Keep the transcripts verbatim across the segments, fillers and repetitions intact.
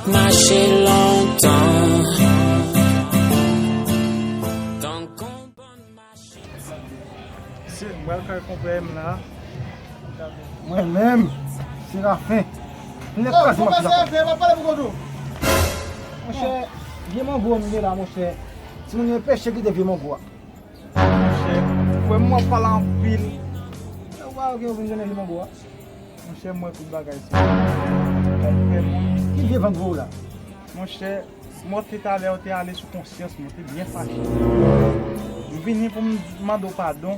Mache lontan. Tankou yon bann machin. Se m pral kay konpè m la. Mwen menm, Serafen. M nèk kraze machin la. Monchè, vye mango m ye la, monchè. Si moun gen peche, kite vye mango a. Monchè, frè m, w ap pale anpil. Ou pa wè ke yo vin jwenn vye mango a? Monchè, m wè tout bagay se konpè mwen. Ki vye vant voye w la? Monchè, m wè w te talè, w te ale sou konsyans mwen, w te byen fache. M vini pou m mande w padon.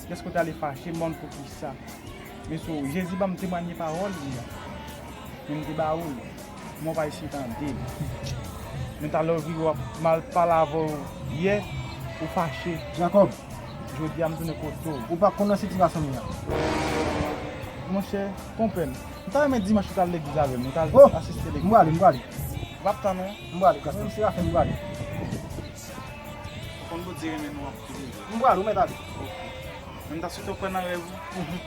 Dèske w te ale fache, m pa konn poukisa. Men so, Jezi ban m temwanye pawòl li a. Men m te ba ou l. Men w pa eseye tande l. Men talè w vire w ap mal pale avè w yè, ou fache. Jakòb. Jodi a m tounen kote w. Ou pa konn nan sitiyasyon m ye a. Monchè, konpè m. M ta renmen dimanch ou t al legliz avè m. Ou t al asiste legliz. M prale, m prale. W ap tann ou? M prale, Gason, m Serafen, m prale. Ou konn Bondye renmen nou anpil. M prale, ou mèt ale. Ok. Men m ta swete w kwè nan rèv ou. Mhm.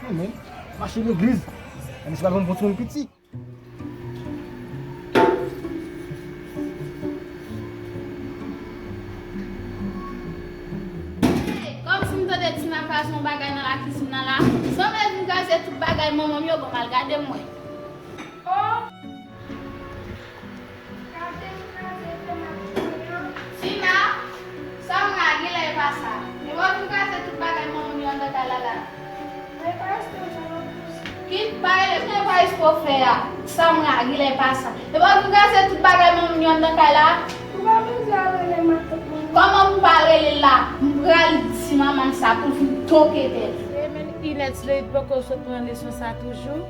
Amen. Mache legliz. Ann, se pa l konn pran timoun piti. Kòmsi m tande Tina kraze yon bagay nan lakizin nan la. Sanble vin kraze tout bagay manman m yo, bon, m al gade m wè. Oh! Tina, Samra, genlè e pa sa. Epi w ap vin kraze tout bagay manman m yo anndan kay la la. Ki pa rele, ki pa espre w fè a? Samra, genlè e pa sa. Epi w ap vin kraze tout bagay manman m yo anndan kay la. Ou pa bezwen al rele matant mwen. Kòman pou m pa rele l la? M pral di manman m sa pou l vin toke tèt li. Amen. Inèt Floyd poko sot pran leson sa toujou.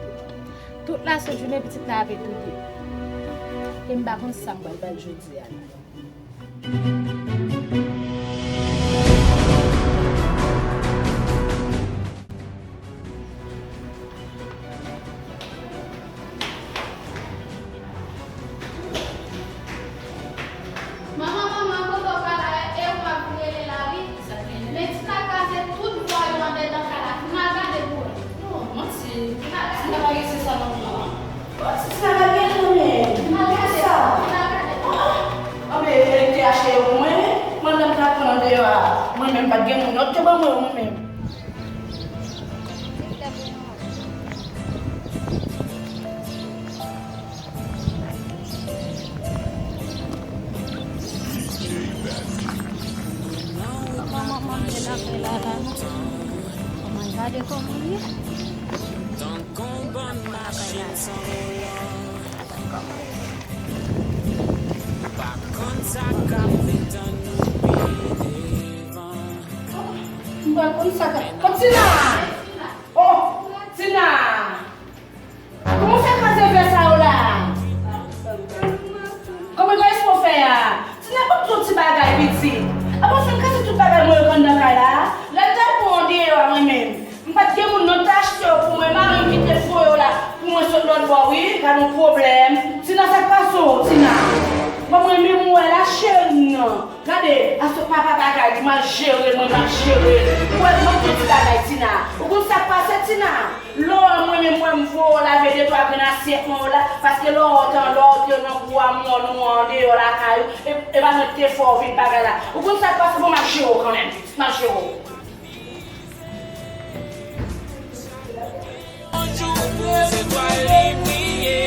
Tout lasent jounen pitit la ap etouye. E m pa konn sa m pral ba l jodi a la. Manman, manman, kote w pral la? E ou m ap rele la wi. Men Tina kraze tout vwa yo anndan kay la. Vin al gade pou wè. Non, manti. Tina pa gen se sa non, non. Manti, Tina pa gen non, men. Vin al gade. Sa. Vin al gade. Ah, ah. Anben, li te achte yo pou mwen. Mwen menm k ap pran deyò a. Mwen menm pa t gen moun non, te ban mwen yo mwen menm. Kòman manman m ye nan kay la la? Kòman gade kòman l ye? Tankou yon bann machin san volan. Pa konn sa k ap vin tann nou pi devan. M pa konn sa k ap, oh, Tina! Oh, Tina! Kòman w fè kraze vè sa yo la? Kòman w espre w fè a? Tina, ban m di w ti bagay, pitit. Apa w fin kraze tout bagay mwen yo k anndan kay la? Lè m t al pran yo deyò a mwen menm, m pa t gen moun non, m t achte yo pou mwen. Mari m ki te voye yo la pou mwen sot lòt bò, wi. Gad yon pwoblèm. Tina, sa k pase w, Tina? Ban mwen menm wè la, cheri m nan. Gade, aswè papa bagay li, m al jere l, mwen, m al jere l. Ou wè, ban m di w ti bagay, Tina. Ou konn sa k pase, Tina? Lè w wè mwen menm, mwen, m voye w lave de twa grenn asyèt mwen yo la, paske lè w wè w te, lè w te nan bwa mòn ou andeyò lakay ou, e, e pa mwen ki te fè w vin bagay la. Ou konn sa k pase, bon, m ap jere w kanmenm, pitit, m ap jere w. Bonjou, pou zetwal li briye,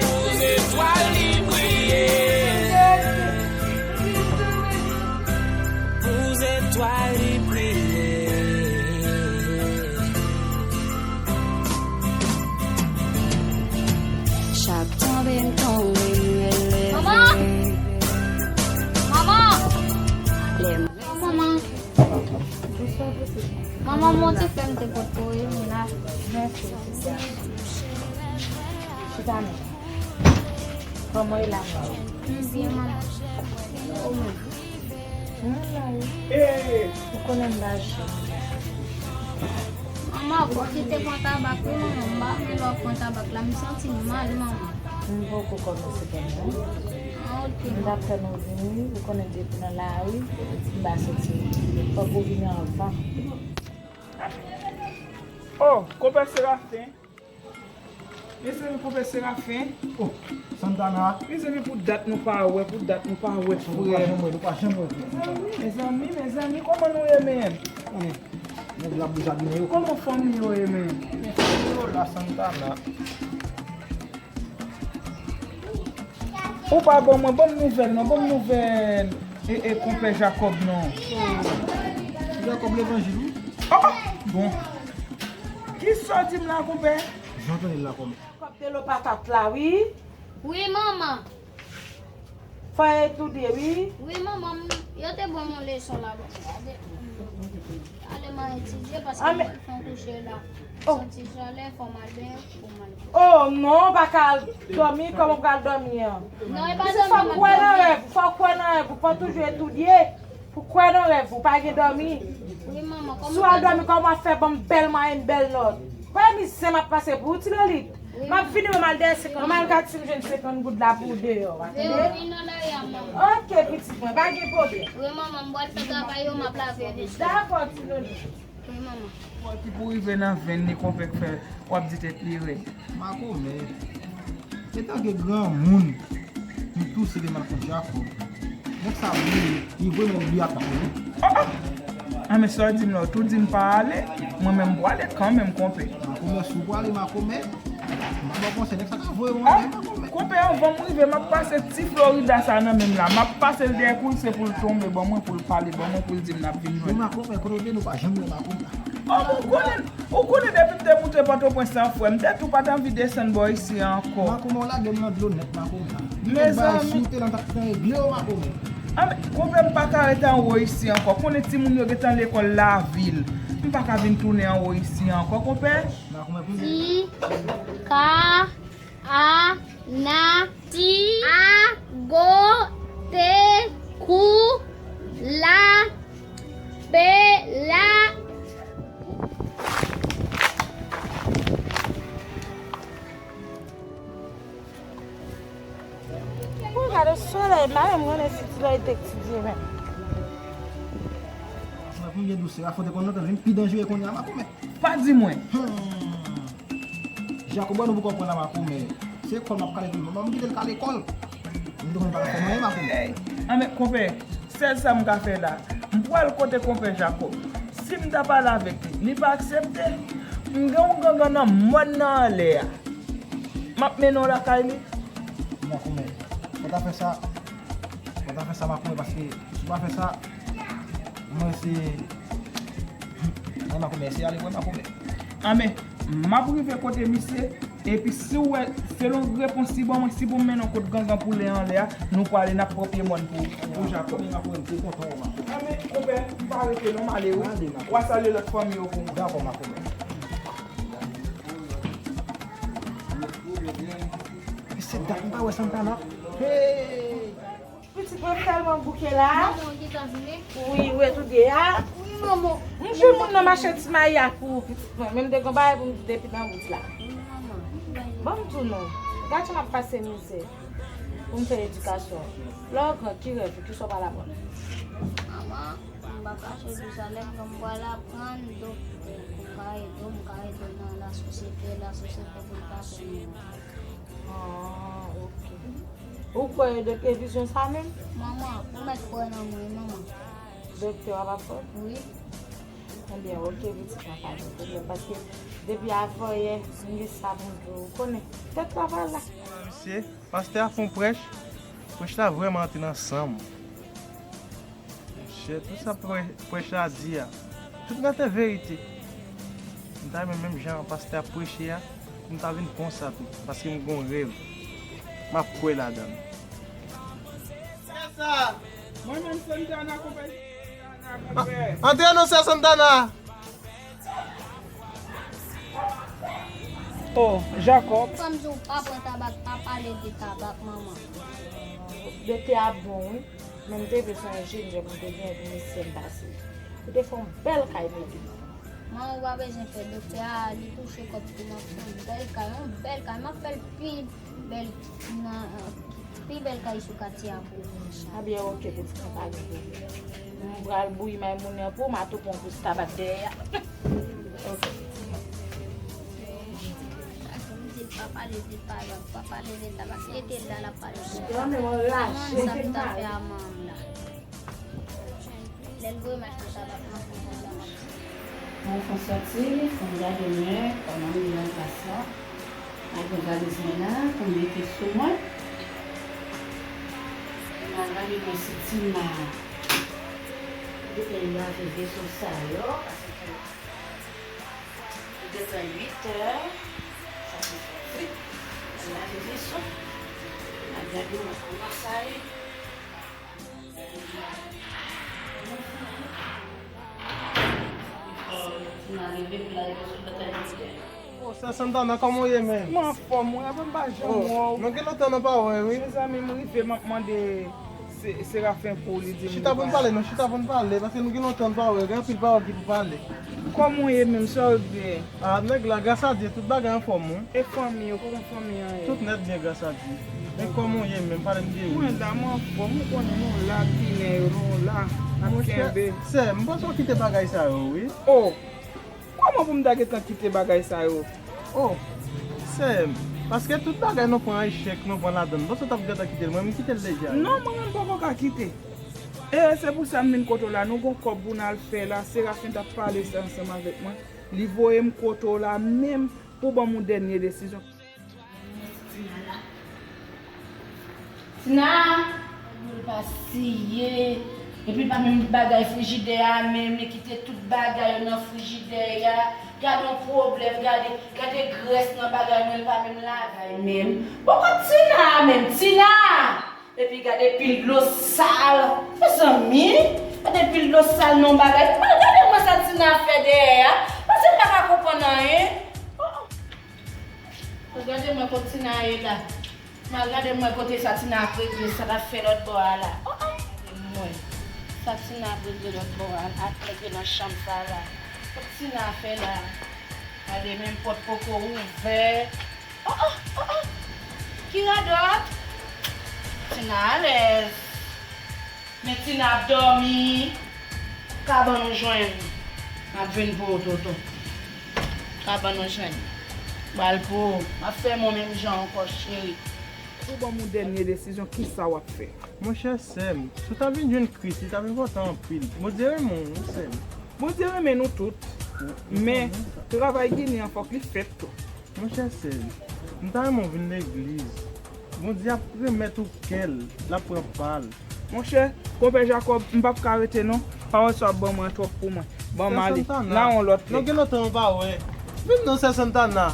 pou zetwal li briye. Pou zetwal li briye. Chak tonbe m tonbe, m rele. Manman! Manman! Lè m Manman! Manman, m gon ti flè m te pote pou ou, wi, m la. Mèsi, pitit. Chita non. Kòman w ye la menm? M byen, manman. Ou menm? Mwen la wi. Ou konnen m pa jwenn. Manman, fò w kite pran tabak wi, manman. M pa renmen lè w ap pran tabak la, m santi m mal, manman. M poko kòmanse pran non. Ah, ok. M t ap tann ou vini, ou konnen depi nan lari, m pa soti. Fòk ou vini anvan. Oh, konpè Serafen. Mezanmi, konpè Serafen. Oh, Santana. Mezanmi, pou dat nou pa wè, pou dat nou pa wè, frè. Nou pa janm wè, nou pa janm wè, frè. Mezanmi, mezanmi, mezanmi, kòman nou ye menm? Konnen, nèg la bouja ginen yo. Kòman fanmi yo ye menm? Men fanmi yo la, Santana. Ou pa ban mwen, ban m nouvèl non, ban m nouvèl e, e, konpè Jakòb non. Jakòb levanjil, wi. Oh, oh, bon. Kisa w di m la, konpè? Jan w tande l la, kòman? Jakòb te lo patat la, wi. Wi, manman. Fò yo etidye, wi. Wi, manman, m- yo te ban m yon leson la. Ale m al etidye paske m al fè yon kouche la. Oh. Santi chalè, fò m al benyen pou m al. Oh non, pa ka al dòmi, kòman w pral dòmi an? Non, e pa dòmi. Fò w kwè nan rèv, fò w kwè nan rèv, ou fò toujou etidye. Pou kwè nan rèv, ou pa gen dòmi. Wi, manman, kòman. Si w al dòmi, kòman w ap fè ban m bèl mwayen, bèl nòt? Kwè mizè m ap pase pou ou, ti Lolit. M ap vini, mwen m al dèyè senkant. Mwen m al gad si m jwenn senkant goud la pou ou deyò a, tande? Wi, nan lari a, manman. Ok, pitit mwen, pa gen pwoblèm. Wi, manman, m pral fè travay yo, m ap lave veso. Dakò, ti Lolit. Wi, manman. Wè ki pou rive nan venn li, konpè k fè w ap di tèt li rèd. Makomè, etanke granmoun, m tou se te mal kont Jakòb. Nèg sa bliye, li vre men li bliye ap pale. Oh, oh! Ah, men sa w di m la, w tou di m pa ale, mwen menm m pwale kanmenm, konpè. Makomè, si w pwale, makomè, m pa ba w konsèy, nèg sa ka voye w anlè, makomè. Konpè, anvan m rive, m ap pase ti Florida sa nan men m la. M ap pase l dèyè kou l, se pou l tonbe ban mwen, pou l pale ban mwen, pou l di m n ap vin jwenn. Wi, makomè, kote w te, nou pa janm wè makomè. Oh, ou konnen, ou konnen depi m te moute Pòtoprens lan, frè, m te tou pa t anvi desann bò isi a ankò. Makomè, w lage m nan dlo nèt, makomè. Mezanmi. Tout bagay sou tè lan t ap fè regle yo, makomè. Ah, men, konpè, m pa ka ret anwo isi ankò. Konnen timoun yo gentan lekòl lavil. M pa ka vin tounen anwo isi ankò, konpè. Ti, ka, a, na, ti, a, go, te, kou, la, pe, la. Mwen gade solèy, m pa menm konnen si ti lòy te etidye menm. Mwen konbyen dousè, afwonte konn lontan, vin pi danjere kounye a, makomè. Pa di mwen. Hmm. Jakòb, wè nou poko pran la, makomè. Se lekòl m ap kale tou. Mwen, m kite l kale lekòl. M te konn pa ka fè mwen, makomè. Ey, anben, konpè, sèl sa m ka fè la. M pral kote konpè Jakòb. Si m ta pale avèk li, li pa aksepte. M gen yon gangan nan mòn nan anlè a. M ap mennen w lakay li. Makomè, fò ta fè sa. Fò ta fè sa, makomè, paske si w pa fè sa, mwen se, mwen makomè, se ale wè makomè. Anben, m ap rive kote misye, epi si w wè, selon repons li ban mwen, si pou m mennen w kot gangan pou lè anlè a, nou prale, n ap pran pye mòn pou, pou Jakòb. Makomè, m te kontan wè makomè. Anben, konpè, m pa rete non, m ale wi. Ale, makomè. W a salye lòt fanmi yo pou mwen. Dakò, makomè. Se dat m pa wè Santana. Hey! Pitit mwen, m tèlman bouke la. Manman, ou gentan vini? Wi, ou etidye a? Wi, manman. M jwenn moun nan mache ti mayi a pou ou, pitit mwen. Men m te gon bagay pou m di depi nan wout la. Wi, manman. Ban m di w non. Gad jan m ap pase mizè pou m fè edikasyon. Lè w gran, ki rèv ou, ki sa w pral aprann? Manman, m pa kache di w sa, lè m gran m pral aprann doktè, pou m ka ede w, m ka ede w nan lasosyete, lasosyete pou l pa fè nou mal. Ah, ok. Ou kwè doktè vizyon sa menm? Manman, ou mèt kwè nan mwen, manman. Doktè w ap aprann? Wi. Ebyen, ok, pitit mwen, pa gen pwoblèm, paske depi avanyè, m gen sa pou m di w, ou konnen. Tèt travay la. Mesye, pastè a fè yon prèch, prèch la vrèman antre nan san m. Monchè, tout sa prè-, prèch la di a, tout nan te verite. M ta renmen menm jan pastè a preche a, pou m ta vin konsa tou, paske m gon rèv. M ap kwè ladan l. Mwen menm Santana konpè. Antre non, sè Santana. Oh, Jakòb. Fanm di w pa pran tabak, pa pale de tabak, manman. Doktè a bon, wi. Men m te vle sonje m jan m te gen pou misye m pase. Li te fè yon bèl kay mete. Manman, ou pa bezwen pè, doktè a, li touche kòb pou m ap fè yon bèl kay, yon bèl kay. M ap fè l pi bèl nan, pi bèl kay sou katye a pou ou, monchè. Ebyen, ok, pitit mwen, pa gen pwoblèm. M pral bouyi may moun nan pou w, m a tou pran kous tabak dèyè a. Ok. Sa k di l pa pa Pale vit, pa, pa pale vit la, paske te la, l ap pale vit. Mwen menm anraje. Sa m ta fè a manman m la. Lè l voye m achte tabak, mwen fè tabak. Mwen fè sòti, fè m gade mwen, kòman m ye nan klas la. Ak yon valiz mwen la, konbyen ki sou mwen. M al gade mwen si Tina li te lave veso sa yo, paske li gentan uit è, sa se sòti. M al lave veso. M al gade mwen kòman sa ye. Oh, Sè Santana, kòman w ye menm? M anfòm, wi, apre m pa janm wè w. Nou gen lontan nou pa wè, wi. Mezanmi, m rive, m ap mande Se-, Serafen pou li di m. Chita pou n pale, non, chita pou n pale, paske nou gen lontan nou pa wè, gen anpil pawòl ki pou pale. Kòman w ye menm, sa w gen? Ah, nèg la, gras a Dye, tout bagay anfòm, wi. E fanmi yo, kòman fanmi an ye? Tout nèt byen, gras a Dye. Men kòman w ye menm, pale m de ou. Mwen la, m anfòm, ou konnen nou la, Ginen yo, nou la, n ap kenbe. Sè, m panse w kite bagay sa yo, wi. Oh! Kòman pou m ta gentan kite bagay sa yo? Oh, sè m, paske tout bagay nou pran echèk, nou pran ladann. Bon, sa w t ap gentan kite l, mwen, m kite l deja. Non, mwen menm poko ka kite. E se pou sa m vin kote w la, nou gon kòb pou n al fè la, Serafen t ap pale sa ansanm avèk mwen. Li voye m kote w la menm pou ban m yon dènye desizyon. Tina la. Tina! Boul pa siye. Epi pa menm bagay frijidè a menm, li kite tout bagay yo nan frijidè a. Gade yon pwoblèm, gade, gade grès nan bagay mwen, li pa menm lave menm. Poko Tina a menm, Tina! Epi gade pil dlo sal. Mezanmi, gade pil dlo sal nan bagay. Gade mwen sa Tina fè dèyè a. Paske m pa ka konprann anyen. Oh, oh. Gade mwen kot Tina ye la. M al gade mwen kote sa Tina ap regle, sa l ap fè lòt bò a la. Oh, oh. Gade mwen. Sa Tina ap regle lòt bò a, atè gen nan chanm sa la. Kot Tina fè la? Gade menm pòt poko ouvè. Oh, oh, oh, oh. Ki radòt? Tina alèz. Men Tina ap dòmi. Kabann ou jwenn. M ap vin pou ou, Toto. Kabann ou jwenn. Bal pou ou. M ap fè men w menm jan ankò, cheri. Ou ban m yon dènye desizyon, kisa w ap fè? Monchè, sè m, si w ta vin jwenn Kris, li t ap enpòtan anpil. Bondye renmen w, wi, sè m. Bondye renmen nou tout. Men, travay Ginen an, fòk li fèt tou. Monchè, sè m, m ta renmen w vin legliz. Bondye ap remèt ou kè l, l ap pran pa l. Monchè, Konpè Jakòb, m p ap ka rete non. Pawòl sa w ap ban mwen twòp pou mwen. Ban m ale. N a yon lòt lè. Nou gen lontan nou pa wè. Vin non, Sè Santana.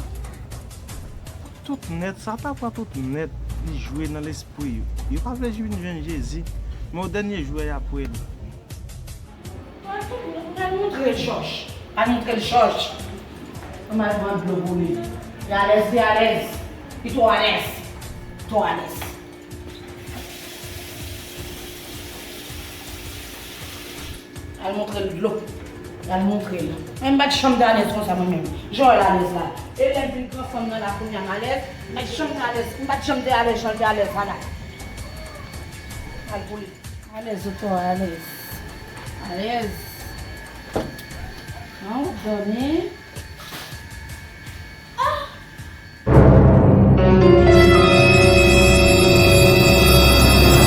Tout nèt, sa ta pran tout nèt, li jwe nan lespri yo. Yo pa vle vin jwenn Jezi. Men o dènye jou a, y ap wè li. Pral montre l jòj. Pral montre l jòj. Ann al pran dlo pou li. Li alèz, li alèz. Li twò alèz. Twò alèz. Al montre l dlo. Al montre l. Mwen m pa t janm te alèz konsa mwen menm. Jan w alèz la. E lè m vin gran fanm nan la kounye a m alèz. M pa t janm te alèz. M pa t janm te alèz jan l te alèz la la. Al pou li. Alèz, ou twò alèz. Alèz. An, ou dòmi.